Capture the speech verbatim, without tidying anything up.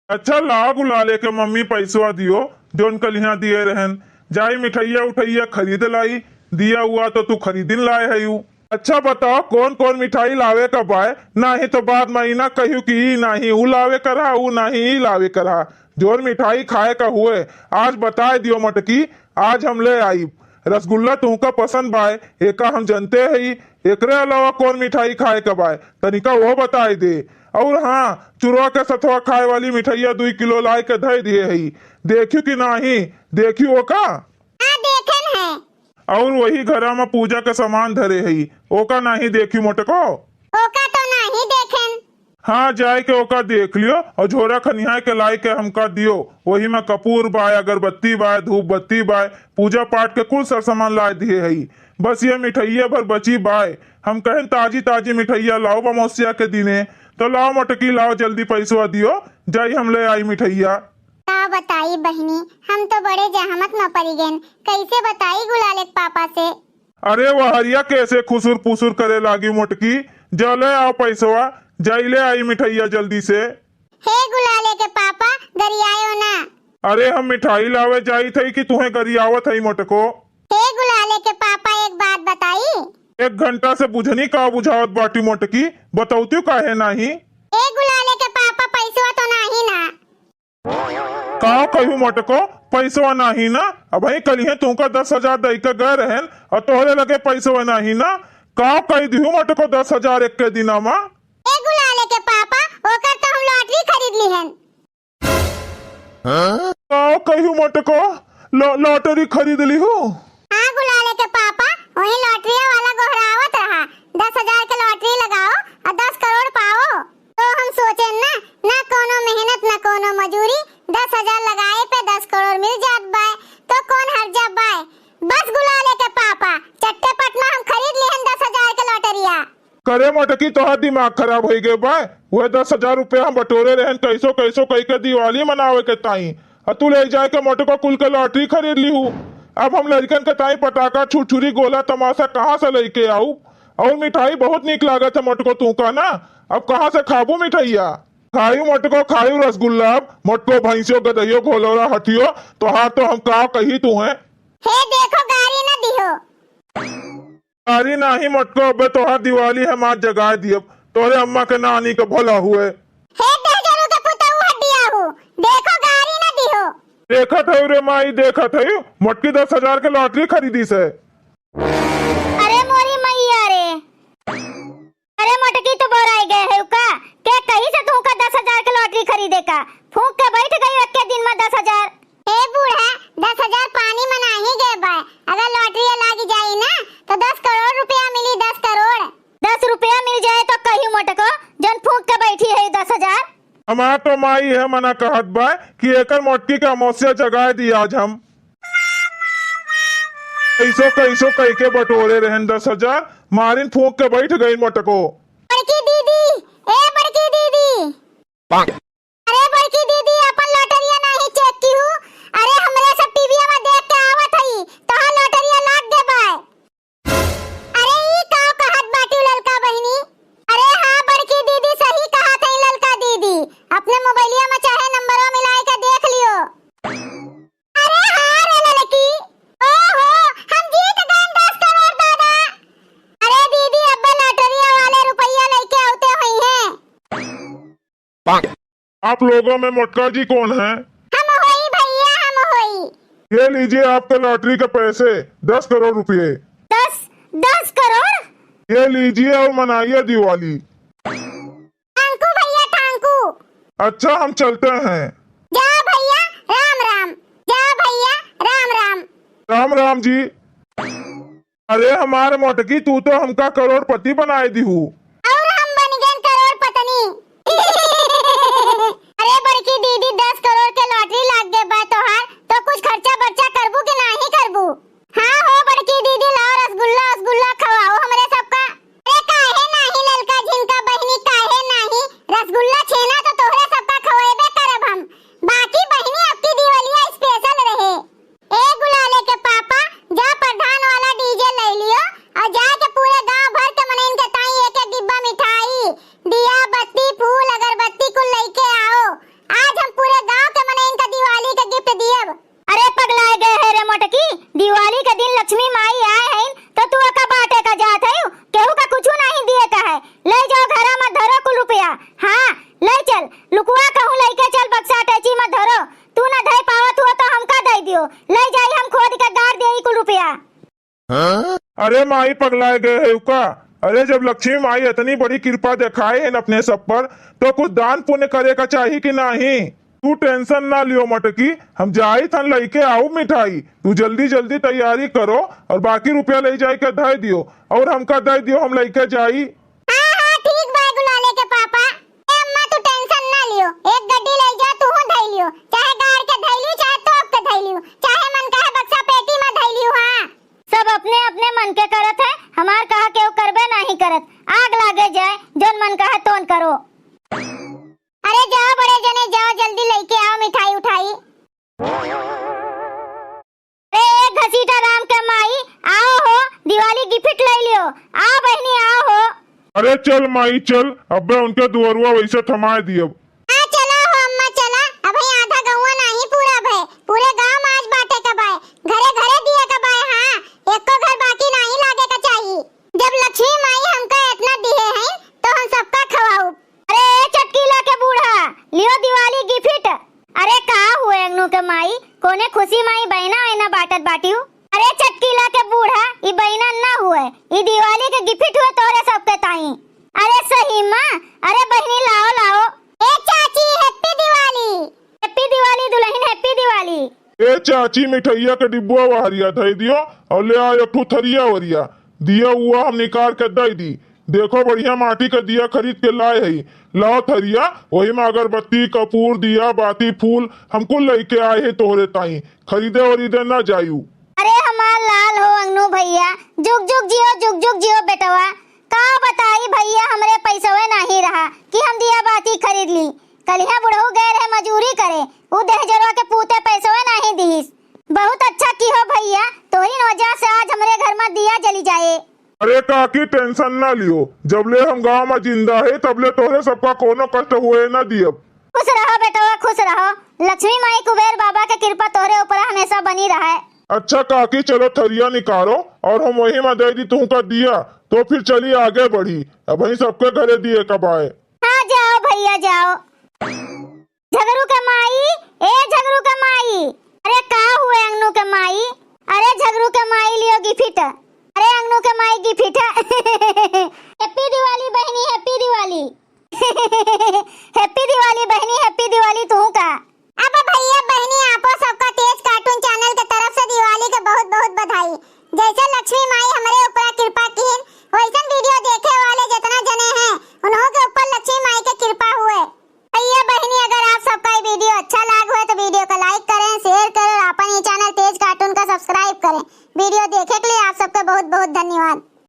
अच्छा, लाओ गुलाले के मम्मी, पैसवा दियो, जौन कलिहाँ दिए रहन। जाई मिठइया उठइया खरीद लाई, दिया हुआ तो तू खरीदिन लाए हयू। अच्छा बताओ, कौन कौन मिठाई लावे का बाय? नाही तो बाद में ई ना कहियो कि ई नाही ऊ लावे का रहा, ऊ नाही ई लावे का रहा। जौन मिठाई खाए का हुए, आज बताए दियो मोटकी, आज हम ले आइब। रसगुल्ला तुहका पसंद बाय, एका हम जनते हई। एकरे अलावा कौन मिठाई खाए का बाय, तनिका वो बताए दे। और हाँ, चुरवा के सथवा खाए वाली मिठइया दुई किलो लाए के धइ दिए हई, देखियो कि नाही, देखियो ओका। हाँ, देखेन है। और वही घरा में पूजा के सामान धरे हई, ओका नाही देखी मोटको? ओका तो नाही देखेन। हाँ, जाए के ओका देख लियो और झोरा खनिहाए के लाई के हमका दियो। वही में कपूर बाय, अगरबत्ती बाय, धूप बत्ती बाय, पूजा पाठ के कुल सर सामान लाए दिए हई। बस ये मिठइया भर बची बाय। हम कहेन ताजी ताजी मिठइया लाओ अमावस्या के दिने, तो लाओ मोटकी लाओ, जल्दी पैसवा दियो, जाई हम ले आई मिठइया। का बताई बहिनी, हम तो बड़े जहमत में पड़ी गएन। कैसे बताई गुलाले के पापा से? अरे वहरिया कैसे खुसुर पुसुर करे लागी मोटकी, जा ले आओ पैसवा, जाई ले आई मिठइया जल्दी से। हे गुलाले के पापा, गरियायो ना। अरे हम मिठाई लावे जाई थई कि तुहें गरियावत हई मोटको? हे गुलाले के पापा, एक बात बताई? एक घंटा से बुझनी का बुझावत बाटी मोटकी, बतौती काहे नाही? हे गुलाले के पापा, पैसवा तो नाही ना? का कहू मोटको, पैसवा नाही ना? अबहीं कलिहे तुमका दस हजार दई के गए रहन और तोहरे लगे पैसवा नाही ना? का कह दिहू मोटको, दस हजार एक के दिना मा? ए गुलाले के पापा, ओकर तो हम लॉटरी खरीद लिहन। का कहू मोटको, लॉ-, लॉटरी खरीद लिहू? हाँ गुलाले के पापा, वही लॉटरिया वाला गोहरावत रहा, दस हजार के लॉटरी लगाओ और दस करोड़ पाओ। तो हम सोचेन ना, ना कोनो मेहनत, ना कोनो मजूरी, दस हजार लगाए पे दस करोड़ मिल जात बाय, तो कौन हर्जा बाय? बस गुलाले के पापा, चट्टे पट मा हम खरीद लिहन दस हजार के लॉटरिया। करे मोटकी, तोहार दिमाग खराब होइ गए बाय? वह दस हजार रुपया हम बटोरे रहन, कैसो कैसो कई के दिवाली मनावे के ताई, और तू ले जाए के मोटको कुल के लॉटरी खरीद लिहू। अब हम लड़कन के ताई पटाखा, छुरछुरी, गोला, तमाशा कहाँ से लेके आऊ? और मिठाई बहुत नीक लागत है मोटको तू का ना, अब कहाँ से खाबू मिठाइया? खायू मोटको, खायू रसगुल्ला, अब मोटको भैंसियो, गदहियो, घोलौरा, हथियो, तोहार तो हम का कही तू है। हे देखो, गारी न दिहो। गारी नाही मोटको, अबे तोहार दिवाली हम आज जगाए दियब, तोहरे अम्मा के नानी के भला हुए। हे दहजरू के पुतऊ हड्डिया हूँ, देखो गारी न दिहो। देखत है रे माई, देखत है, मोटकी दस हजार के लॉटरी खरीदी से। अरे मोरी मैया रे, अरे मोटकी, तू बौराई गए है का? के कही से तू का दस हजार के लॉटरी खरीदे का? फूंक के बैठ गई एक्के दिन मा दस हजार। ए बूढ़ा, दस हजार पानी मा नाही गए बा। अगर लॉटरी लाग जाई ना, तो दस करोड़ रुपया मिली, दस करोड़। दस रुपया मिल जाए तो कही मोटको, जन फूंक के बैठी है दस हजार। हमार तो माई यह मना कहत बा कि एकर मोटकी के अमावस्या जगाए दी आज हम। कैसो कैसो कह के बटोरे रहन दस हजार, मारिन फूंक के बैठ गई मोटको। बड़की दीदी, ए बड़की दीदी। अरे बड़की दीदी, अपन लॉटरिया नाही चेक किहू? अरे हमरे सब टीवीया मा देख के आवत हई, तोहार लॉटरिया लाग गए बाय। अरे ई का कहत बाटी ललका बहिनी? अरे हाँ बड़की दीदी, सही कहत हई ललका दीदी, अपने मोबाइलिया मा चाहे नंबरवा मिलाए के देख लियो। अरे हाँ रे ललकी, ओहो, हम जीत गए दस करोड़ दादा। अरे दीदी, अब्बे लॉटरिया वाले रुपया लेके आवते हुई हैं। आप लोगों में मोटका जी कौन है? हम होई भैया, हम होई। ये लीजिए आपके लॉटरी के पैसे, दस करोड़ रुपए। दस, दस करोड़? ये लीजिए और मनाइए दिवाली। ठांकू भैया, ठांकू। अच्छा, हम चलते हैं। जा भैया, राम राम। जा भैया, राम राम। राम राम जी। अरे हमार मोटकी, तू तो हमका करोड़पति बनाए दिहू। और हम बन गए करोड़पत्नी। अरे बड़की दीदी, दस करोड़ के लॉटरी लाग गए बा तोहार, तो कुछ खर्चा बर्चा करबू कि नाही करबू? हाँ हो बड़की दीदी, लाओ रसगुल्ला, रसगुल्ला खवाओ हमरे सबका। अरे काहे नाही ललका झिनका बहिनी, काहे नाही? रसगुल्ला छेना तो तोहरे सबका खवाएबे करब हम। बाकी बहिनी, अबकी दिवालिया special रहे। ए गुलाले के पापा, जा प्रधान वाला DJ ले लियो और जाके पूरे गांव भर के मनइन के ताई एक एक डिब्बा ए माई, पगलाए गए है का? अरे, जब लक्ष्मी माई इतनी बड़ी कृपा देखाए हैं अपने सब पर, तो कुछ दान पुण्य करे का चाही कि नहीं? तू tension ना लियो मटकी, हम जाई थन लइके आऊ मिठाई। तू जल्दी जल्दी तैयारी करो और बाकी रुपया ले जाए के धै दियो और हमका दे दियो, हम लइके जाई। हाँ, हाँ, ठीक बा गुलाले के पापा। ए अम्मा, तू tension ना लियो, एक गड्डी ले जा, तू हो धै लियो, चाहे गाड़ के धै लियो, चाहे तोप के धै लियो, चाहे मन कहे बक्सा पेटी में धै लियो। हाँ, सब अपने अपने मन के करत है, हमार कहा केहू करबे नहीं करत। आग लागे जाए, जोन मन कहे तोन करो। अरे जाओ बड़े जने, जाओ जल्दी लइके आओ मिठाई उठाई। अरे ए घसीटा राम के माई, आओ हो, दिवाली gift ले लियो। आओ बहनी, आओ हो। अरे चल माई चल, अबे उनके दुअरुआ वैसे थमाए दियब। हाँ चला हो अम्मा चला, अबे आधा गौवा नाही पूरा भय, पूरे गांव में आज बांटे के बाय, घरे घरे दिए के बाय। हाँ, एको घर बाकी नाही लागे के चाही। जब लक्ष्मी माई हमका इतना दिहे हैं तो हम सबका खवाऊ। अरे ए चटकीला के बूढ़ा, लियो दिवाली gift। अरे का हुए अंगनू के माई, कोने खुशी माई बहना वहना बांटत बाटियो? अरे चटकीला के बूढ़ा, ई बहना ना हुए, ई दिवाली के gift हुए तोरे सबके ताई। अरे सही माँ, अरे बहनी लाओ लाओ। ए चाची, happy दिवाली। Happy दिवाली दुल्हन, happy दिवाली। ए चाची, मिठैया के डिब्बुआ वहरिया धै दियो और ले आओ एक ठो थरिया वरिया। दिया उआ हम निकाल के दे दी। देखो बढ़िया माटी का दिया खरीद के लाए है। लाओ थरिया, वही में अगरबत्ती, कपूर, दिया, बाती, फूल हम कुल लइके आए है तोहरे ताई। खरीदे वरीदे ना जायू। अरे हमार लाल हो अंगनू भैया, जुग जुग जियो, जुग जुग जियो बेटवा। का बताई भैया, हमरे पैसवे नाही रहा कि हम दिया बाती खरीद ली। कलिहा बुढ़ऊ गए रहे मजूरी करे, उ दहेजरवा के पूते पैसवे नाही दिहिस। बहुत अच्छा किहो भैया, तोहिन वजह से आज हमरे घर में दिया जली जाए। अरे काकी, tension ना लियो, जबले हम गांव में जिंदा है तबले तोहरे सबका कोनो कष्ट हुए ना दियब। खुश रहो बेटवा, खुश रहो। लक्ष्मी माई कुबेर बाबा के कृपा तोहरे ऊपर हमेशा बनी रहे। अच्छा काकी, चलो थरिया निकालो और हम वही में दे दी तुमका दिया, तो फिर चली आगे बढ़ी। अबहीं सबके घरे दिए का बाय। हाँ जाओ भैया जाओ। झगरू के माई, ए झगरू के माई, अरे का हुए अंगनू के माई? अरे झगरू के माई लियो gift, अरे अंगनू के माई gift। Happy दिवाली बहनी, happy दिवाली। Happy दिवाली बहनी, happy दिवाली तू का। अब भैया बहनी आपो सबका तेज cartoon channel के तरफ से दिवाली के बहुत बहुत बधाई। जैसे लक्ष्मी माई हमरे